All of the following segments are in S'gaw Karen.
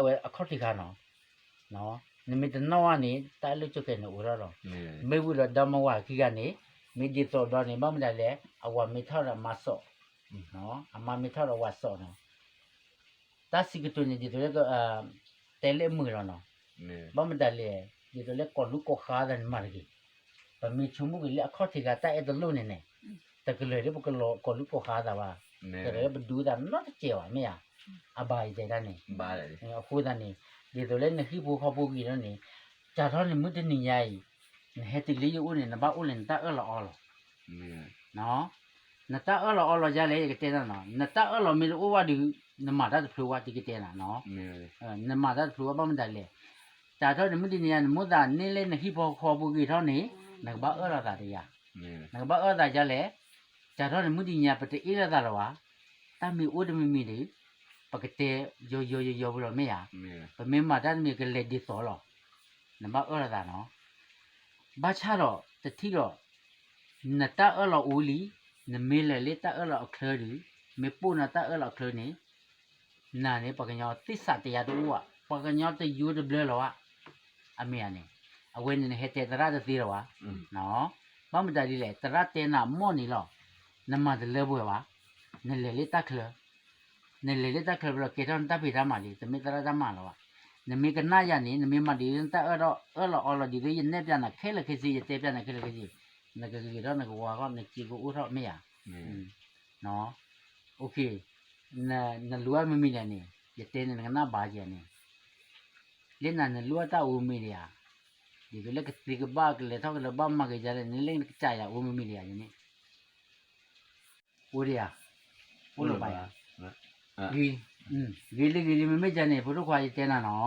အဝဲအခီၣ်ထံးခါနီၤ, နမ့ၢ်တနီၣ်ဘၣ်န့ၣ် တၢ်အဲၣ်လိာ်ကၠိကဲန့ၣ်အိၣ်ထီၣ်လီၤ. မ့ၢ်ဝံၤဒီးဒီမါဝၤခံဂၤန့ၣ် မ့ၢ်ဒ်သိးဘျီန့ၣ် ဘၣ်မတၤလဲၣ် အဝၤမ့ၢ်ထီၣ်ဒီးအမါစိာ်, အမါမ့ၢ်ထီၣ်ဒီးအဝၤစိာ်နီၤ, တၢ်စံးကတိၤန့ၣ် ဒ်သိးလၢ တဲလၢအမုာ်လီၤနီၤ, ဘၣ်မတၤလဲၣ် ဒ်သိးလၢကီၢ်လူၤကီၢ်ဃါသးန့ၣ်မၤတဂ့ၤ, ပမ့ၢ်ဆိကမိၣ်က့ၤလၢအခီၣ်ထံးခါတၢ်အဲၣ်တလိၣ်န့ၣ်န့ၣ်, တကလၢာ်လၢပကလီၤကီၢ်လူၤကီၢ်ဃါသးဘၣ်, တကလၢာ်လၢပဒူသးနီတစဲးဘၣ်မ့ၢ်ဧါ, အဘၣ်ယတဲတၢ်န့ၣ်, အဃိသတးန့ၣ် ဒ်သိးလၢနဟံၣ်ဖိဃီဖိဂ့ၤထီၣ်န့ၣ်, စးထီၣ်န့ၣ်မုၢ်တနံၤညါအံၤ, နဟဲတုၤလၢယအိၣ်န့ၣ် နဘၣ်အိၣ်လၢနတၢ်အၢၣ်လီၤအီလီၤ နတၢ်အၢၣ်လီၤအီလီၤယါလဲၣ် ယကတဲနၤနီၤ, နတၢ်အၢၣ်လီၤမ့ၢ်တအိၣ်ဘၣ်ဒီး နမၤတၢ်တဖျိဘၣ် ယကတဲနၤနီၤ, နမၤတၢ်တဖျိဘၣ် ဘၣ်မတၤလဲၣ်, စးထီၣ်န့ၣ်မုၢ်တနံၤညါ နမိၣ်သးန့ၢ်လၢနဟံၣ်ဖိဃီဖိဂ့ၤထီၣ်န့ၣ်, နကဘၣ်အၢၣ်လီၤသးတယါ, နကဘၣ်အၢၣ်လီၤသးယါလဲၣ်, စးထီၣ်န့ၣ်မုၢ်တနံၤညါ ပတအ့ၣ်လိာ်သးလၢၤဘၣ်, တၢ်မ့ၢ်အိၣ်တမံၤမံၤဒီး, ပကတဲယိယိယိယိပလီၤမ့ၢ်ဧါ, ပမ့ၢ်မၤတၢ်တမံၤကလဲၤဒ်သိးလီၤ, နဘၣ်အၢၣ်လီၤသးနီၤ ဘၣ်ဆၣ်ဒီးတထံၣ်ဒီး, နတၢ်အၢၣ်လီၤအိၣ်လံ, နမ့ၢ်လဲၤလၢတၢ်အၢၣ်လီၤအချၢဒီး, မ့ၢ်ပိာ်နတၢ်အၢၣ်လီၤအချၢန့ၣ်, နၤန့ၣ် ပှၤကညီသ့ၣ်စးတယါတအိၣ်ဘၣ်, ပှၤကညီတယိတဘျၢလၢၤဘၣ်, အမ့ၢ်ဧါန့ၣ်, အဝဲန့ၣ်နဟဲတဲသရၣ်တသ့လၢၤဘၣ်, ဘၣ်မတၤဒ်လဲၣ် သရၣ်တဲနၤအမိၢ်န့ၣ်လီၤ, နမၤတလၢပှဲၤဘၣ်, နလဲၤလၢတၢ်ချၢ နလဲၤလၢတၢ်ချၢဘျီ ကဲထီၣ်နတၢ်ဖံးတၢ်မၤလံ တမ့ၢ်သရၣ်တၢ်မၤလၢၤဘၣ်, နမ့ၢ်ကနၣ်ယၤန့ၣ် နမ့ၢ်မၤဒ်နတၢ်အၢၣ်လီၤအီလီၤဒ်သိးယနဲၣ်ပျးနၤခဲလၢာ်ခဲဆ့ ယတဲပျးနၤခဲလၢာ်ခဲဆ့, နကဂ့ၤထီၣ်နကဝါထီၣ် နစ့ကအိၣ်ထီၣ်မ့ၢ်ဧါ, နလိၣ်အါမ့ၢ်မံၤလဲၣ်န့ၣ် ယတဲန့ၣ် နကနၣ်ဘၣ်ကဲန့ၣ်, လၢနၤနလိၣ်အါတၢ်အိၣ်မ့ၢ်ဒံးဧါ, ဒ်သိးလၢကသ့ကဘၣ်ကလဲၤထီၣ်ကလဲၤဘၣ်မၤက့ၤဒ်လဲၣ်န့ၣ် လၢနကစၢ်ယၤအိၣ်မ့ၢ်မံၤဒံးဧါန့ၣ်, အိၣ်ဒံးဧါ, အိၣ်လၢၤဘၣ်ဧါ, ဂ့ၤလၢဂ့ၤလံ မ့မ့ၢ်ကန့ၣ် ဖိဒိၣ်ခွါယတဲနၤနီၤ,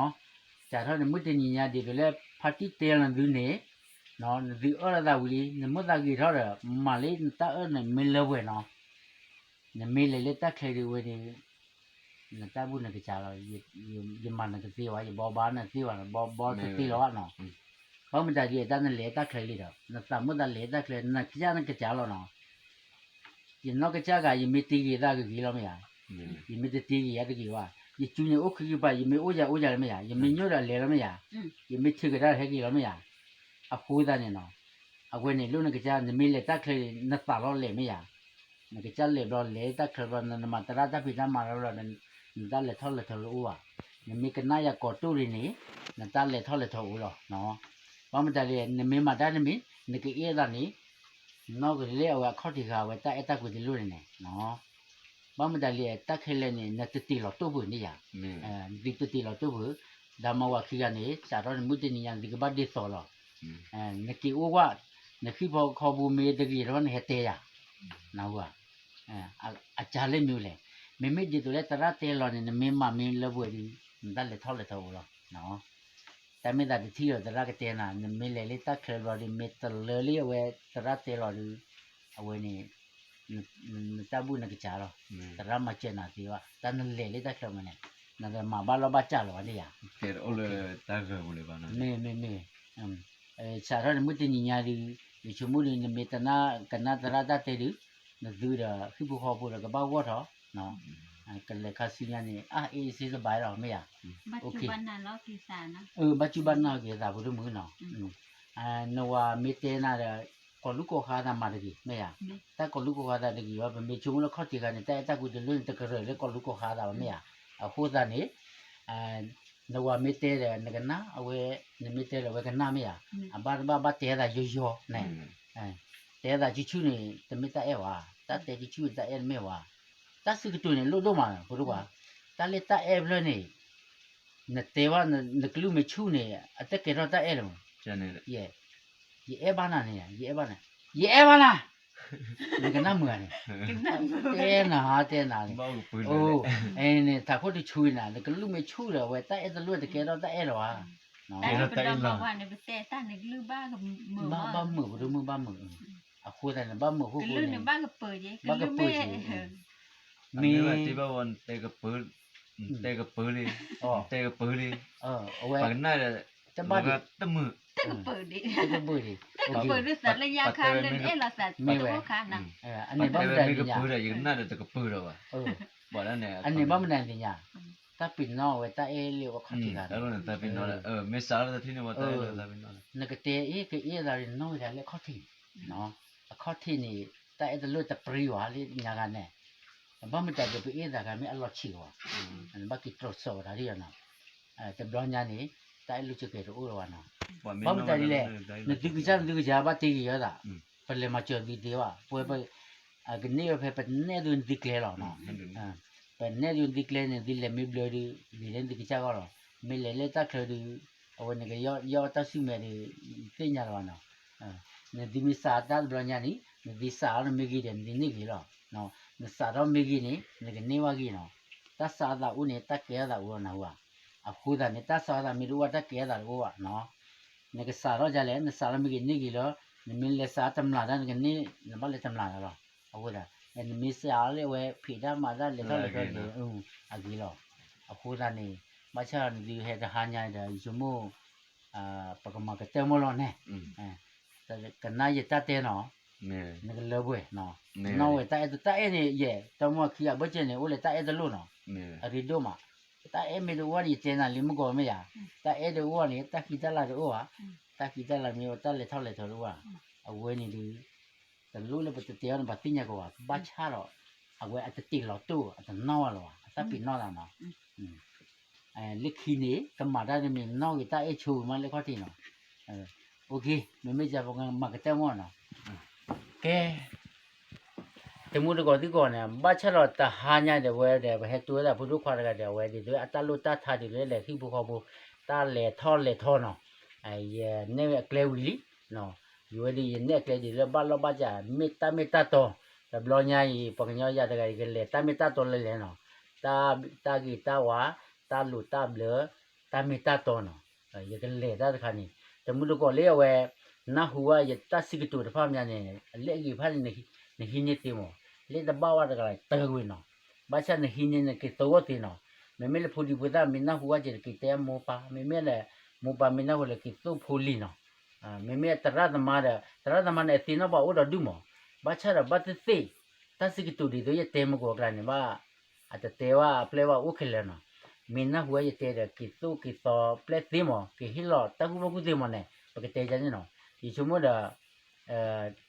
စးထီၣ်န့ၣ် မုၢ်တနံၤညါဒ်သိးလၢ ဖါတံၢ်တဲလီၤနသုန့ၣ်, နသုအၢၣ်လီၤသးဝံၤလံ နမိၣ်သးဂ့ၤထီၣ်ဒီး မၤလၢနတၢ်အၢၣ်န့ၣ်မ့ၢ်လၢပှဲၤနီၤ, နမ့ၢ်လဲၤလၢတၢ်ချၢဒ်ဝဲန့ၣ် နတၢ်ဘူၣ်နကစၢ်လီၤ, ယမၤနကသ့ဝဲ ယဘီဘါနကသ့ဝဲ ဘီဘီတသ့လီၤနီၤ, ဘၣ်မတၤဒ်အတၢ်နလဲၤတၢ်ချၢလံဒီး နသးမိၣ်သးလဲၤတၢ်ချၢ နကစၢ်နကစၢ်လီၤနီၤ, ယနီၢ်ကစၢ်ဂၤ ယမ့ၢ်တ့ဂ့ၤသးဂ့ၤဂ့ၤလီၤမ့ၢ်ဧါ, ယမ့ၢ်တတ့ဂ့ၤယၤတဂ့ၤဘၣ်, ယစုန့ၣ်အိၣ်ခံကပၤ ယမ့ၢ်အိၣ်ယၤအိၣ်ယၤလီၤမ့ၢ်ဧါ, ယမ့ၢ်ညိၣ်ဒီးလဲၤလီၤမ့ၢ်ဧါ, ယမ့ၢ်ထုးကဒါဟဲက့ၤလီၤမ့ၢ်ဧါ, အဃိသတးန့ၣ်နီၤ, အဝဲန့ၣ်လိၣ်နကစၢ် နမ့ၢ်လဲၤတၢ်ချၢ နသးလီၤလဲၤမ့ၢ်ဧါ, နကစၢ်လဲၤဘျီလဲၤတၢ်ချၢဘျီ နမၤသရၣ်တၢ်ဖံးတၢ်မၤလီၤဘျီ နတၢ်လဲၤထီၣ်လဲၤထီအိၣ်ဘၣ်, နမ့ၢ်ကနၣ်ယၤကိးတိၢ်ဒ်န့ၣ် နတၢ်လဲၤထီၣ်လဲၤထီအိၣ်လီၤ, ဘၣ်မတၤလဲၣ် နမ့ၢ်မၤတၢ်တမံၤ နကအ့ၣ်သးန့ၣ် နီၢ်ကလၢအဝဲအခီၣ်ထံးဃာ်ဝဲတၢ်အဲၣ်တၢ်ကွံတလိၣ်န့ၣ်န့ၣ်, ဘၣ်မတၤလဲၣ် တၢ်ခဲလၢာ်န့ၣ် နတတ့ၢ်လီၤတိၢ်ပူၤန့ၣ်ယၤ, နသုတတ့ၢ်လီၤတိၢ်ပူၤ, ဒီမါဝၤခံဂၤန့ၣ် စးထီၣ်န့ၣ် မုၢ်တနံၤညါ နသုကဘၣ်ဒ်သိးလီၤ, နက့ၤအိၣ်ဝဲ, နဟံၣ်ဖိဃီဖိမ့ၢ်တဂ့ၤထီၣ် နဟဲတဲယၤ, နဝၤ, အကါလၢမ့ၢ်လဲၣ်, မ့မ့ၢ်ဒ်သိးလၢသရၣ်တဲလီၤန့ၣ် နမ့ၢ်မၤမ့ၢ်လၢပှဲၤဒီး နတၢ်လဲၤထီၣ်လဲၤထီအိၣ်လီၤ တၢ်မ့ၢ်သးတထံၣ်ဒီးသရၣ်ကတဲနၤ နမ့ၢ်လဲၤလၢတၢ်ချၢဘျီဒီး မ့ၢ်တလၢလၢအဝဲသရၣ်တဲလီၤဒီး အဝဲန့ၣ် နတၢ်ဘူၣ်နကစၢ်လီၤ, သရၣ်မၤစၢၤနၤသ့ဘၣ် တၢ်နလဲၤလၢတၢ်ချၢမးန့ၣ် နကမၤဘၣ်လီၢ်ဘၣ်စးလီၤဘၣ်န့ၣ်ယၤ, မ့ၢ်မ့ၢ်မ့ၢ် စးထီၣ်န့ၣ် မုၢ်တနံၤညါဒီး ယဆိကမိၣ်ဒီး နမ့ၢ်တနာ်ကနၣ်သရၣ်တၢ်တဲဒီး နသုဒီးဟံၣ်ဖိဃီဖိဒီးကဘၣ်ဂီၢ်ထီၣ်, ကလဲၤခါဆူညါန့ၣ် အါအ့စ့စဘၣ်လီၤ မ့ၢ်ယၤ, ဘၣ်စူၢ်ဘၣ်နာ်က့ၤသးဖိဒိၣ်မုၣ်နီၤ, နဝၤမ့ၢ်တဲနၤဒီး ကီၢ်လူၤကီၢ်ဃါသးမၤတဂ့ၤ မ့ၢ်ယၤ, တၢ်ကီၢ်လူၤကီၢ်ဃါသးတဂ့ၤဘၣ် ပမ့ၢ်ဆိကမိၣ်လၢခီၣ်ထံးခါန့ၣ် တၢ်အဲၣ်တၢ်ကွံတလိၣ်န့ၣ် တကရၢၢ်လၢကီၢ်လူၤကီၢ်ဃါသးဘၣ် မ့ၢ်ယၤ, အဃိသတးန့ၣ် နဝၤမ့ၢ်တဲဒီး နကနၣ်အဝဲ, နမ့ၢ်တဲဒီးအဝဲကနၣ်မ့ၢ်ဧါ, အဘၣ်တဘၣ်ဘၣ်တဲသးယိယိန့ၣ်, တဲသးဆူၣ်ဆူၣ်န့ၣ် တမ့ၢ်တၢ်အဲၣ်ဘၣ်, တၢ်တဲဆူၣ်ဆူၣ်တၢ်အဲၣ်တမ့ၢ်ဘၣ်, တၢ်စုကတိၤန့ၣ်လိၣ်ဒိၣ်မး ဖိဒိၣ်ခွါ, တၢ်လၢတၢ်အဲၣ်ဖျၢၣ်န့ၣ်, နတဲဘၣ် နကလုၢ်မ့ၢ်ဆူၣ်န့ၣ် အတကဲထီၣ်တၢ်အဲၣ်လၢၤမး ယအဲၣ်ဘၣ်နၤန့ၣ် ယအဲၣ်ဘၣ်နၤ, ယအဲၣ်ဘၣ်နၤ, နကနၣ်မုာ်ဧါန့ၣ်, တဲနၤ တဲနၤန့ၣ်, န့ၣ် ထးခိၣ်တဆူၣ်နၤ နကလုၢ်မ့ၢ်ဆူၣ်ဒီး အဝဲတၢ်အဲၣ်တလိၣ်တကဲထီၣ်တၢ်အဲၣ်လၢၤဘၣ်, ဘၣ်မုာ် ပဒိၣ်မုၢ်ဘၣ်မုာ်, အဃိသတးန့ၣ် ဘၣ်မုာ်အဃိဃိန့ၣ်, ဘၣ်ကပၢၢ်က့ၤ, မ့ၢ်တဲကပၢၢ်လံ, တဲကပၢၢ်လံ, အဝဲ တဘၣ်ဒံး, တကပၢၢ်ဒံး, မ့ၢ်ဝဲ, အန့ၣ်ဘၣ်မနုၤလဲၣ်ညါ, အန့ၣ်ဘၣ်မနုၤလဲၣ်ညါ, တၢ် တၢ်ပ့ၤနီၣ်ဝဲတၢ်အဲၣ်လၢအခီၣ်ထံးဂၤန့ၣ်, မ့ၢ်စးလၢတထံၣ်န့ၣ်ဝဲတၢ်အဲၣ်လၢတၢ်ပ့ၤနီၣ်လီၤ, နကတဲအ့ၣ်ကအ့ၣ်သးဒီးနီၣ်ဝဲဒၣ်လၢအခီၣ်ထံးန့ၣ်, အခီၣ်ထံးန့ၣ် တၢ်အဲၣ်တလိၣ်တပြံဘၣ်လၢညါဂၤန့ၣ်, ဘၣ်မတၤဒုးပအ့ၣ်သးဂၤမ့ၢ်အလီၢ်ဆံးဝဲ, နဘၣ်က့ၤတြီၢ်စီၣ်ဝဲဒၣ်ဒ်နီၤ, တဘျီညါန့ၣ် တၢ်အဲၣ်လိာ်ဆိးက့တအိၣ်လၢၤဘၣ်နီၤ, ဘၣ်မတၤဒ်လဲၣ်, နသုကစၢ်နသုကစၢ်ဘၣ်တ့က့ၤယၤသး, ပလဲၤမၤစၢၤသုသ့ဘၣ်, ပဝဲ ကန့ၢ်ဝဲဖဲပနဲၣ်သုနသုကျဲလီၤ, ပနဲၣ်သုနသုကျဲန့ၣ် သုလဲၤမ့ၢ်ဘျၢဒုး ဂ့ၤလၢနသုကစၢ်ဂီၢ်လီၤ, မ့ၢ်လဲၤလၢတၢ်ချၢဒုး အဝဲနကယီၣ်တၢ်ဆူၣ်မဲာ်ဒီး ယသ့ၣ်ညါလၢၤဘၣ်နီၤ, နသုမ့ၢ်စးတၢ်တဘျီညါန့ၣ် နသုစးအီၤနမ့ၢ်ဂ့ၤဒီး နသုန့ၢ်ဂ့ၤလီၤ, နစးထီၣ်မ့ၢ်ဂ့ၤန့ၣ် နကန့ၢ်ဘၣ်ဂ့ၤနီၤ, တၢ်စးအသးအိၣ်န့ၣ် တၢ်ကဲထီၣ်သးအိၣ်လီၤနၢ်ဟူဧါ, အဃိသတးန့ၣ် တၢ်စးအသးမ့ၢ်တအိၣ်ဘၣ် တၢ်ကဲထီၣ်သးတအိၣ်ဘၣ်နီၤ, နကစးထီၣ်ဒ်လဲၣ် နစးထီၣ်မ့ၢ်ဂ့ၤန့ၢ်ဂ့ၤလီၤ, နမ့ၢ်လဲၤစးတမျးတၢ် နကန့ၢ် နဘၣ်လဲၤတမျးတၢ်လီၤ, အဃိသတး နမ့ၢ်စးအီၤလၢအဝဲဖံးတၢ်မၤတၢ်လဲၤထီၣ်လဲၤထီၣ်န့ၣ် အဂ့ၤလီၤ, အဃိသတးန့ၣ် ဘၣ်ဆၣ်နသုဟဲတဟါညါဒီး ယဆိကမိၣ် ပကမၤကတၢၢ်မီၢ်လီၤန့ၣ်, ကနၣ်ယတၢ်တဲနီၤ, နကလၢပှဲၤ, နီၣ်ဝဲတၢ်အဲၣ်တၢ်အဲၣ်န့ၣ် ယဲၢ် တၢ်မူအခံအဘၢၣ်စၢၤန့ၣ် အိၣ်လၢတၢ်အဲၣ်တလိၣ်နီၤ, အရ့ဒိၣ်မး, တၢ်အဲၣ်မ့ၢ်တအိၣ်န့ၣ် ယတဲနၤလံမုၢ်ကီၢ်မ့ၢ်ယၤ, တၢ်အဲၣ်တအိၣ်န့ၣ် တၢ်ဃံတၢ်လၤတအိၣ်ဘၣ်, တၢ်ဃံတၢ်လၤမ့ၢ်အိၣ် တၢ်လဲၤထီၣ်လဲၤထီတအိၣ်ဘၣ်, အဝဲန့ၣ်ဒုး တလိၣ်လၢပတတဲအီၤန့ၣ် ပှၤသ့ၣ်ညါကီးဘၣ်, ဘၣ်ဆၣ်ဒီး အဝဲအတတ့ၢ်လီၤတိၢ် အတနီၣ်ဘၣ်လၢၤဘၣ်, အတၢ်ပ့ၤနီၣ်သးနီၤ, လၢခံန့ၣ် ကမၤတၢ်တမံၤနီၣ်ဂ့ၤ တၢ်အဲၣ်ဆိဂ့ၤမးလၢခီၣ်ထံးနီၤ, မ့မ့ၢ်ယၤပကမၤကတၢၢ်မီၢ်နီၤ, ကဲ တမူတကိးသံကိးန့ၣ် ဘၣ်ဆၣ်ဒီးတဟါညါဒီးဝဲဒီး ပဟဲတုၤဝဲဒၣ်ဖိဒိၣ်ခွါတဂၤဒီး အဝဲဒ်သိးအတၢ်လိၣ်တၢ်ထါဒ်သိးလဲၤဟံၣ်ဖိဃီဖိ တၢ်လဲၤထီၣ်လဲၤထီနီၤ, ယနဲၣ်ဝဲအကျဲဝံၤလံ, ယဝဲဒ်ယနဲၣ်အကျဲဒ်လၢဘၣ်လီၢ်ဘၣ်စး မ့ၢ်တၢ်မ့ၢ်တၢ်တီ, တဘျီညါအံၤ ပှၤကညီယၤတဂၤ ယကလဲၤတၢ်မ့ၢ်တၢ်တီလဲၤလဲၤနီၤ, တၢ်ဂ့ၤတၢ်ဝါ, တၢ်လိၤတၢ်ဘျၢ, တၢ်မ့ၢ်တၢ်တီနီၤ, ယကလဲၤတၢ်တခါန့ၣ် တမူတကိးလၢအဝဲ နၢ်ဟူဘၣ်ယတၢ်စံးကတိၤတဖၣ်မးန့ၣ် အလၢအဂ့ၤဖၣ်န့ၣ် နဟံးန့ၢ်သ့မး, လၢတဘၣ်ဝဲတဂၤတဂ့ၤနီၤ, ဘၣ်ဆၣ်နဟံးန့ၢ်နက့ၤသိၣ်ဂီၢ်သ့နီၤ, မ့မ့ၢ်လၢဖိဒံဖိသၣ်မ့ၢ်နၢ်ဟူဘၣ်က့ၤ က့ၤတဲမိၢ်ပၢ်, မ့မ့ၢ်လၢ မိၢ်ပၢ်မ့ၢ်နၢ်ဟူလၢက့ၤသိၣ်ဖိလံၤနီၤ, မ့မ့ၢ်သရၣ်သမါဒီး သရၣ်သမါန့ၣ် အသ့ၣ်နီၣ်ပှၤအိၣ်ဒီးဒုးမး, ဘၣ်ဆၣ်ဒီးဘၣ်သ့ၣ်သ့ၣ် တၢ်စံးကတိၤဒ်သိးယတဲမုၢ်ကိးအကျါန့ၣ် ဘၣ် အတတဲဘၣ်အပျဲၢ်ဘၣ်အိၣ်ခဲလၢာ်နီၤ, မ့ၢ်နၢ်ဟူဘၣ်ယတဲဒီး က့ၤသိၣ်က့ၤသီပျဲၢ်သ့မး, က့ၤဟ့ၣ်လီၤတၢ်ကူၣ်ဘၣ်ကူၣ်သ့မးန့ၣ် ပကတဲယၤန့ၣ်နီၤ, ယဆိကမိၣ်ဒီး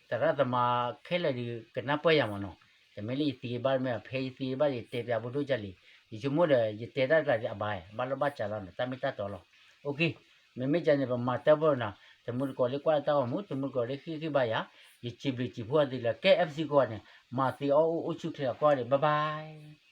သရၣ်သမါခဲလၢာ်ဒီး ကနၢ်ပၢၢ်ယၤမးနီၤ, တမ့ၢ်လၢယသံဘၣ်မ့ၢ် ဖဲယသံဘၣ်ဒီး ယတဲပျးဖိဒိၣ်ကၢ်လံ, ယဆိကမိၣ်ဒီး ယတဲတၢ်တကျါဒီးအဘၣ် ဘၣ်လီၢ်ဘၣ်စးလီၤနီၤ, တၢ်မ့ၢ်တၢ်တီလီၤ, မ့မ့ၢ်ကန့ၣ် ပမၤတၢ်ဘၣ်နီၤ, တမူတကိးလၢကွၢ်တၢ်ဂီၤမူ တမူတကိးလၢဃ့ၢ်ဃ့ၢ်ဘါယၤ, ယစံးဘျုးစံးဖှိၣ်အသးလၢ ကဲ FC ကိးဂၤန့ၣ် မၤသ့အီၣ်အိၣ်အိၣ်ဆူၣ်ချ့အကိးဂၤန့ၣ် bye bye